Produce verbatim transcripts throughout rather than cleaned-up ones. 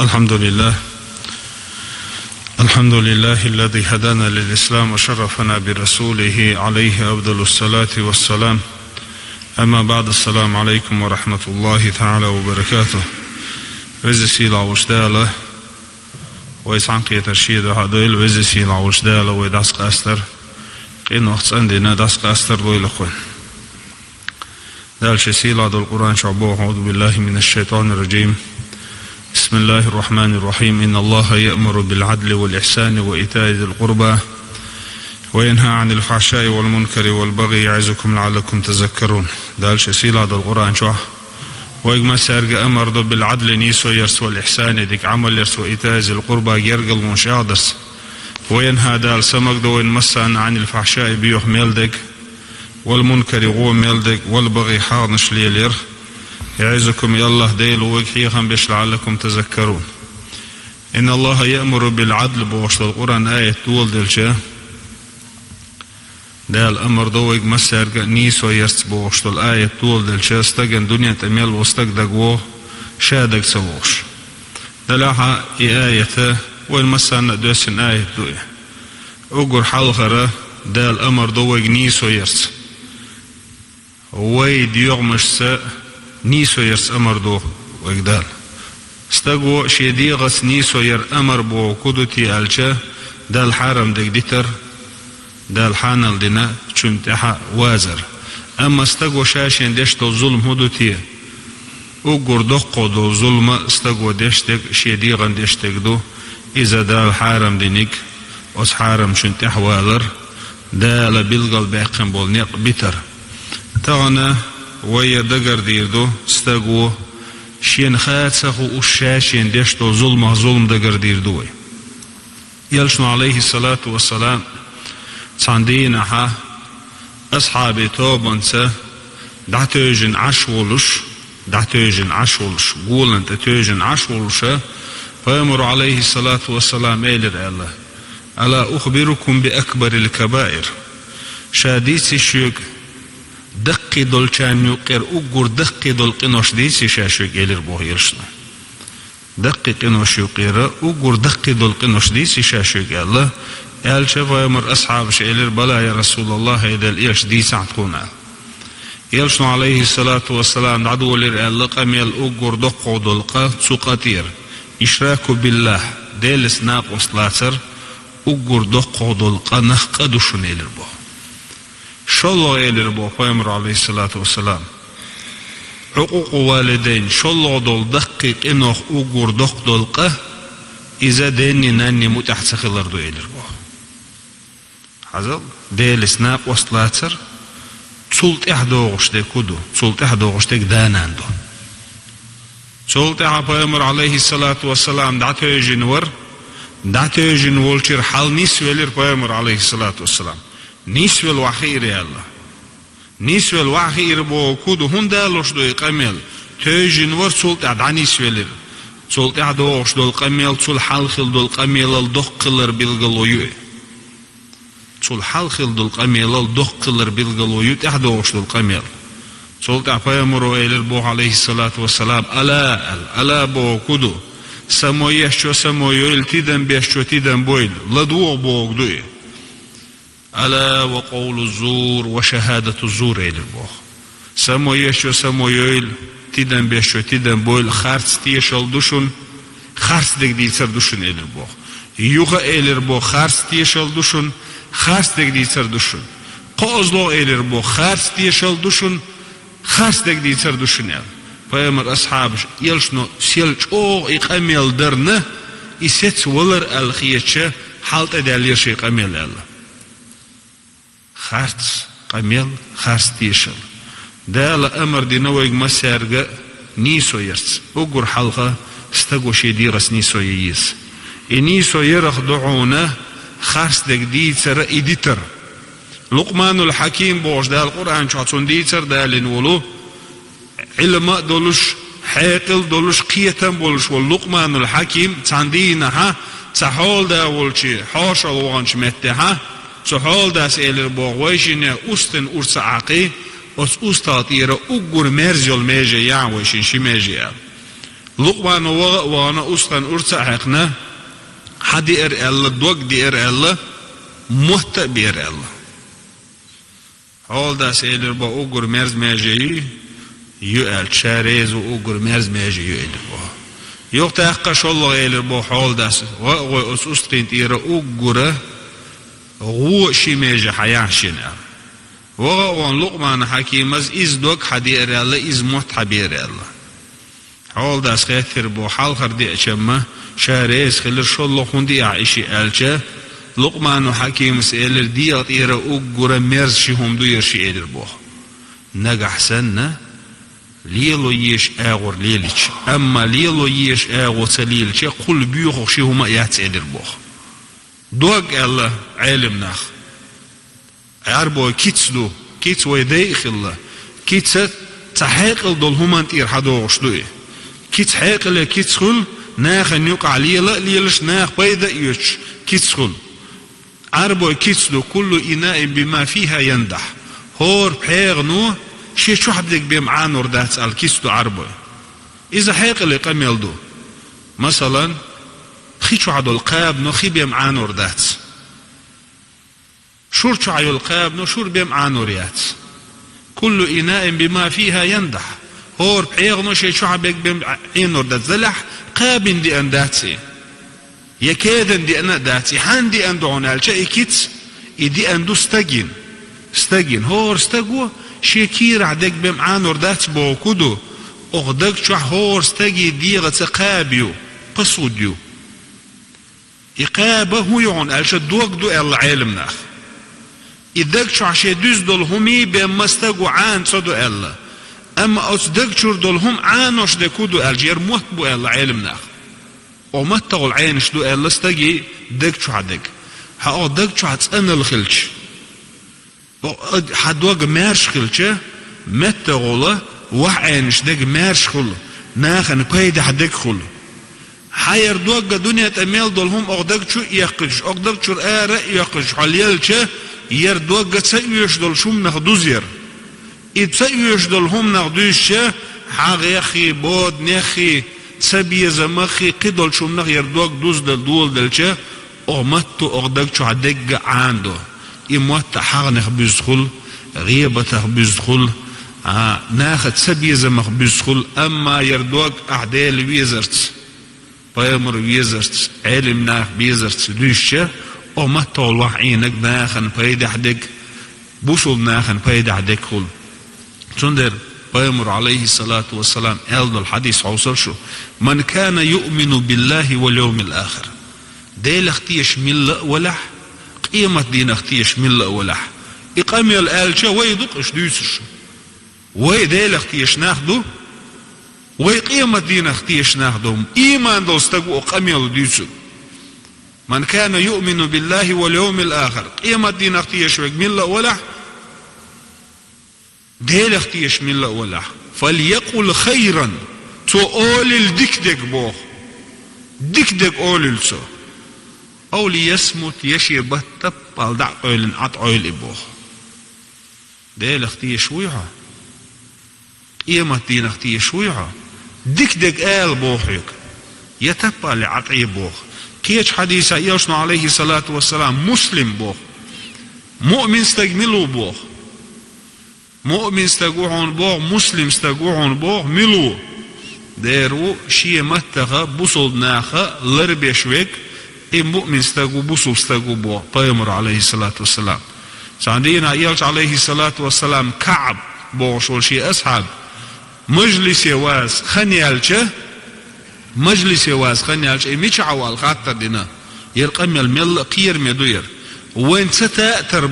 الحمد لله. الحمد لله الذي هدانا للإسلام وشرفنا برسوله عليه أفضل الصلاة والسلام. أما بعد، السلام عليكم ورحمة الله تعالى وبركاته. Веза-Сийлахь волчу Дала вай цхьаьнакхетар Шен дуьхьа дойла, Веза-Сийлахь волчу Дала вай дӀасакъастар, къинойх цӀандина дӀасакъастар дойла вайна. Дала Шен сийлахь долу Къуръан чохь боху: أعوذ بالله من الشيطان الرجيم. بسم الله الرحمن الرحيم. إن الله يأمر بالعدل والإحسان وإيتاء ذي القربى وينهى عن الفحشاء والمنكر والبغي يعظكم لعلكم تذكرون. Дала Шен сийлахь долу Къуръан чохь вайга массаьрга амар до: بالعدل — нийсо ярца, والإحسان — дика Ӏамал ярца, وإيتاء ذي القربى — гергарлонаш охьадерца. وينهى — Дала самукъадо вайна массарна — عن الفحشاء — боьха мел дерг, والمنكر — гӀо мел дерг, والبغي — хьагӀнаш лелор. يعظكم — и АллахӀ Дела ву вайга хьехам беш, لعلكم تذكرون. إن الله يأمر بالعدل бохуш долу Къуръан аят доладелча, Дала амар до вайга массаьрга нийсо ярца бохуш долу аят доладелча, стагана дуьнен тӀе мел волу стаг дагавогӀу, ша дага ца вогӀуш. Делахь а и аят вайна массарна а доьссина аят ду и. Уггар хьалхара Дала амар до вайга нийсо ярца. Вай доьгӀмашца нийсо ярца амар до вайга Дала. Стаго шен дегӀаца нийсо яр амар боху ку ду те аьлча, Дала хьарам дерг дитар, Дала хьанал дина чунна тӀаьхьа вазар. Амма стаго ша-шен деш долу зулам хӀун ду те? Уггар доккхо долу зулма стаго деш дерг шен дегӀана деш дерг ду, иза Дала хьарам диниг, оцу хьарамчун тӀаьхьавалар, Дала билгалбаьккхина болу некъ битар. Тахана вай я дагардийр ду, стаго шена ха ца хууш ша-шен деш долу зуламах зулам дагардийр ду вай. Элчано, алейхиссалату вассалам, цхьана дийнахьа асхьабий тобанца дӀатевжина Ӏаш волуш, дӀатевжина Ӏаш волуш, голан тӀе тевжина Ӏаш волуша, пайхамаро, алейхиссалату вассалам, элира аьлла: «Ала ухбирукум би акбарил кабаир?» Ша дийций шуьга, даккхий долчарна юккъера уггар даккхий долу къинош дийций ша шуьга, элира боху элчано. Даккхий къинош юккъера уггар даккхий долу къинош дийций ша шуьга аьлла, аьлча, пайхамар асхьабаша элира: «Бала, я Расулаллах, хӀай Делан элча, дийцахьа тхуна». Элчано, алейхиссалату вассалам, дӀадолийра аьлла къамел уггар доккхо долу къа цу къа тӀера: ишраку биллах, Делаца накъост лацар уггар доккхо долу къанах къа ду шуна, элира боху. ШолгӀа, элира боху пайхамаро, алейхиссалату вассалам, Ӏукъукъу валидайн, шолгӀа долу даккхий къинох уггар доккха долу къа, иза денний, нанний мутӀахь ца хилар ду, элира боху. Хьажал, Делаца накъост лацар, цул тӀаьхьа догӀуш дерг хӀун ду? Цул тӀаьхьа догӀуш дерг да-нана ду. Цул тӀаьхьа пайхамар, алейхиссалату вассалам, дӀатевжина вара, дӀатевжина волчуьра хьал нисвелира пайхамар, алейхиссалату вассалам. Нисвелла вахиира аьлла. Нисвелла вахиира боху ку ду, хӀунда луш ду и къамел? Тевжина вара, цул тӀаьхьа дӀанисвелира. Цул тӀаьхьа догӀуш долу къамел, цул хьалха хилла долу къамелал доккха хилар билгало ю и. Цул хьалха хилла долу къамелал доккха хилар билгало ю тӀаьхьа догӀуш долу къамел. Цул тӀаьхьа пайхамаро элира боху, алейхиссалату вассалам: «Ала», аьлла, «ала» боху ку ду, само ешчо само йойла, тидам бешчо тидам бойла, ладогӀа боху ду и. «Ала ва къовлу зур ва шахадату зур», элира боху. Само ешчо само йойла, тидам бешчо тидам бойла, харц тешалла ду шуна, харц дерг дийцар ду шуна, элира боху. Юха, элира боху, харц тешалла ду шуна, харц дерг дийцар ду шуна. КхоазлогӀа, элира боху, харц тешалла ду шуна, харц дерг дийцар ду шуна, аьлла. Пайхамар асхьабаш, элчано сел чӀогӀа и къамел дарна, и сецвалар аьлла хетача, хьал тӀе даьллера шайн къамел аьлла. Харц къамел, харц тешал. Дала амар дина вайга массаьрга нийсо ярца. Уггар хьалха стаго шен дегӀаца нийсо ян еза. И нийсо ярах ду хьуна харц дерг дийцара и дитар. Лукъманул Хьаким бохуш Дала Къуръан чохь цунна дийцар далийна волу, Ӏилма а долуш, хьекъал а долуш, кхетам а болуш волу Лукъманул Хьаким цхьана дийнахьа цхьа хьолада волчу хьошалгӀа ваханчу меттехьа, цу хьоладас элира боху: «Вайшинна устан урс а Ӏакхий, оцу устагӀа тӀера уггар мерза йолу меже яхьа вайшинна ши меже», – аьлла. Лукъмано ваха а вахана, устагӀан урца а хьаькхна, хьадеара аьлла, дог деара аьлла, мотт а беара аьлла. Хьоладас элира боху, уггар мерза маьже ю, ю аьлча, ша реза ву, уггар мерза маьже ю элира боху. Юхатаьккха шоллагӀа элира боху хьоладас, ваха а гӀой, оцу устагӀан тӀера уггара гӀо ши маьже хьаяхьа шена аьлла. Ваха а вахана, Лукъмана хьакимас иза дог хьадеара аьлла, иза мотт хьабеара аьлла. Хьоладас хаьттира боху, хьалхара деачамма ша реза хилира, шоллагӀа хӀунда и ахь и ши аьлча, Лукъмано хьакимас элира, дегӀа тӀера уггара мерза ши хӀума ду яра ши элира боху. Нагахь санна лело езаш агӀор лелича, амма лело езаш агӀо ца лелича, кхул боьхуш ши хӀума а яц элира боху. Дог аьлла Ӏелам наха. Ӏарбой кица ду, кица вай дайа хилла. Кица цхьа хьекъал долу хӀуманна тӀера хьадогӀуш ду и. Кица хьекъале кица хуьлу, нахана юкъахь лела а лелаш, наха пайда а оьцуш кица хуьлу. Ӏарбой кица ду, куллу инаин бима фиха яндах. ХӀора пхьегӀано шен чохь дерг бен Ӏанор дац аьлла кица ду Ӏарбой. Иза хьекъале къамел ду. Масалан, хи чохь долу кхабано хи бен Ӏанор дац. Шура чохь йолу кхабано шура бен Ӏанор яц. Куллу инаин бима фиха яндах. ХӀора пхьегӀано шен чохь берг бен Ӏанор дац. Делахь кхабина деана дац и. Я кедан деана а дац. И хьанна деана ду хьуна аьлча, и кица, и деана ду стагана. Стагана. ХӀора стаго шен кийрахь дерг бен Ӏанор дац боху ду. Оха даг чохь хӀора стаге дегӀаца кхаба ю, посуда ю. И кхаба хӀун ю хьуна аьлча, дог ду аьлла Ӏелам наха. И даг чохь шен дуьзна долу хӀумий бен ма стаго Ӏана ца до аьлла. Амма оцу даг чуьра долу хӀума Ӏанош дерг хӀун ду аьлча, яра мотт бу аьлла Ӏелам наха. Оха маттахула Ӏенаш ду аьлла стаге даг чохь дерг. Хьан оха даг чохь цӀанал хилча, О, ад-, хьан дог маьрша хилча, меттахула ваха Ӏенаш дерг маьрша хуьлу, нахана пайдехь дерг хуьлу. Хьан яра догга дуьне тӀе мел долу хӀума оха даг чу а эккхича, оха даг чуьра ара а эккхича, хьо лелча, яра догга ца оьшуш долу хӀуманах дуза яра. И ца оьшуш долу хӀуманах дуьзча, хьагӀеххий, боданеххий, цабезамаххий, кхидолчу хӀуманах яра дог дуза дан доладелча, оха матто оха даг чохь дегга Ӏана до. И мотт а хьагӀнех буьзна хуьлу, гӀебатах буьзна хуьлу, а, нахаца цабезамах буьзна хуьлу, амма яра дог ахь Дела везарца, пайхамар везарца, Ӏелим нах безарца дуьзча, оха маттахула ваха Ӏийнарг нахана пайдехь дерг, бусулба нахана пайдехь дерг хуьлу. Цундела пайхамар, алейхиссалату вассалам, аьлла долу хьадис хьовсал шу: «Ман кана юъмину биллахи вал йовмил ахир». Делах теша милла а валахь, къемат дийнах теша милла а валахь. И къамел аьлча вай ду-кх уьш дуьйцуш. Вай Делах теша нах ду, вай къемат дийнах теша нах ду. Ийман долу стаг ву оха къамел дуьйцург. «Ман кана юъмину биллахи вал йовмил ахир». Къемат дийнах теша верг милла а валахь, Делах теша милла а валахь. «Фальякъул хайран». Цо олийла дика дерг боху. Дика дерг олийла цо. «Ав лиясмут», я шен бат таппал дӀа а къевлина, Ӏад Ӏойла и боху. Делах теша вуй хьо? Къемат дийнах теша вуй хьо? Дика дерг ала боху хьоьга. Я таппале Ӏад Ӏе боху. Кхечу хьадийса элчано, алейхиссалату вассалам, муслим боху. Муъмин стаг мила ву боху. Муъмин стаг ву хьуна боху, муслим стаг ву хьуна боху, мила ву? Дера ву шен маттаха, бусулба наха ларбеш верг, и муъмин стаг ву, бусулба стаг ву боху пайхамар, алейхиссалату вассалам. Цхьана дийнахь элча, алейхиссалату вассалам, Каъб бохуш волу шен асхьаб, мажлисе ваза хан яьлча, мажлисе ваза хан яьлча, и мичахь ву аьлла хаттар дина. Яра къамел мелла а кхераме ду яра. Вайн ца та а тар-,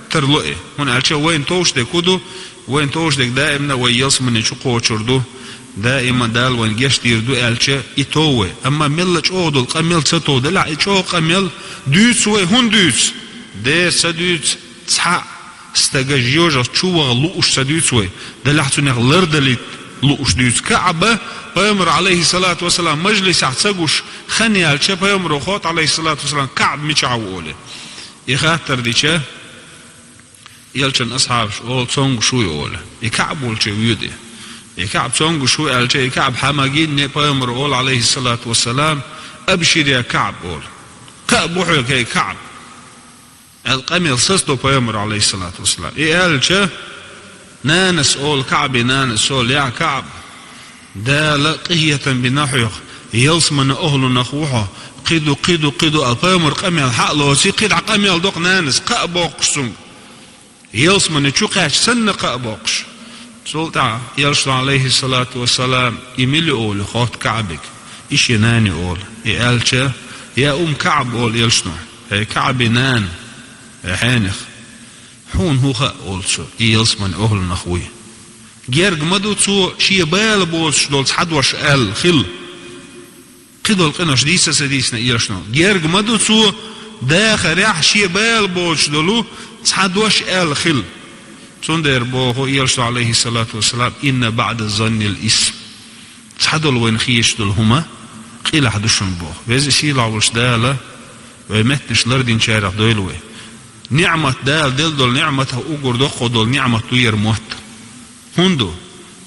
тарло и. ХӀунда аьлча вайна товш дерг хӀун ду? Вайна товш дерг даимна вай ялсамани чу кхочур ду. Даима Дала вайн геш дийр ду аьлча, и тов вай. Амма мелла чӀогӀа долу къамел ца тов делахь, и чӀогӀа къамел дуьйцу вай, хӀунда дуьйцу? Дера ца дуьйцу, цхьаъ стага жоьжахат чу ваха лууш ца дуьйцу вай, делахь цунах лардалийта лууш дуьйцу. Каъба пайхамар, алейхиссалату вассалам, мажлисехь ца гуш хан яьлча, пайхамаро хотту, алейхиссалату вассалам, Каъб мичахь ву олий. И хаттар дича, элчан асхьабаш олу, цомгуш вуй олу. И Каъб волче воьду и. И КаӀб цомгуш ву аьлча, и КаӀб хьамагинне пайхамар олу, Ӏалайхиссалату вассалам: «Абшир, я КаӀб», олу. «Кхаъ бу хьоьга, хӀей КаӀб», аьлла къамел сацадо пайхамар, Ӏалайхиссалату вассалам. И аьлча, нанас олу, КаӀбин нанас олу: «Я КаӀб, Дала къинхетам бина хьоьх, ялсаманин охӀлунах ву хьо, кхин ду, кхин ду, кхин ду», аьлла пайхамар къамел хьа а лоций, кхидӀа къамел доккху нанас, кхаъ боккхуш цуьнга. Ялсамане чу кхаьчча санна кхаъ боккхуш. Цул тӀаьхьа Элчано, Ӏалайхиссалату вассалам, и мила ю олий хотту КаӀбига. И шен нана ю олу. И аьлча: «Я Умма КаӀб», олу Элчано, «хӀей КаӀбин нана, хӀей хьенех, хьуна хӀун хаьа?» олу цо, «и ялсаманин охӀлунах вуй». Герга ма ду цо шен бала боцуш долу цхьа дош аьлла хила. Кхидолу къинош дийца а ца дийцина Элчано. Герга ма ду цо дахарехь шен бала боцуш долу цхьа дош аьлла хила. Цундела боху Элчано, Ӏалайхиссалату вассалам: «Инна баӀда заннил исм». Цхьадолу вайна хеташ долу хӀума къилахь ду шуна боху. Веза, сийлахь волуш Дала вайн меттанаш лардинчарех дойла вай. НиӀмат, Дала делла долу ниӀматах уггар доккхо долу ниӀмат ду яра мотт. ХӀунда?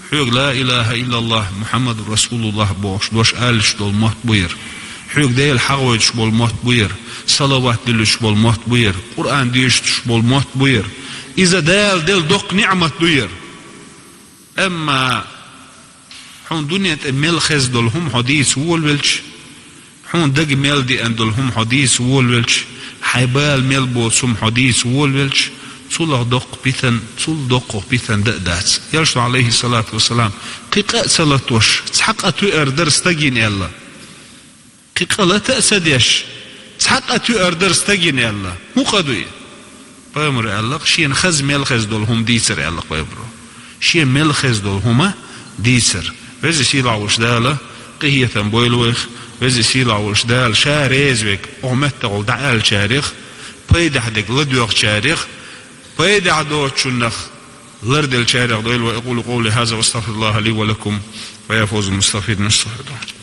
Хьоьга «Ла илаха иллаллах, Мухьаммаду расулуллах» бохуш дош аллаш долу мотт бу яра. Хьоьга Дела хьагӀойтуш болу мотт бу яра. Салават дуьллуш болу мотт бу яра. Къуръан доьшуш болу мотт бу яра. Иза Дала делла доккха ниӀмат ду яра. Амма хьуна дуьнен тӀе мел хезна долу хӀума хьо дийца волавелча, хьуна дага мел деана долу хӀума хьо дийца волавелча, хьайн бала мел боцу хӀума хьо дийца волавелча, цул доккха питана, цул доккха питана дан а дац. Элчано, Ӏалайхиссалату вассалам, кхин къа а ца латош, цхьа къа тоьар дара стагана аьлла. Кхин къа лата а ца деш, цхьа къа тоьар дара стагана аьлла. ХӀун къа ду и? Пайхамаро аьлла-кх, шена хаза мел хезна долу хӀума дийцар, аьлла-кх пайхамаро. Шена мел хезна долу хӀума дийцар. Веза, сийлахь волуш Дала къинхетам бойла вайх. Веза, сийлахь волуш Дала Ша реза верг оха меттахула дӀааьллачарех, пайдехь дерг ладоьгӀучарех, пайдехь доцучунах ларделлачарех дойла вай. أقول قولي هذا وأستغفر الله لي ولكم ويا فوز المستغفرين. استغفر الله.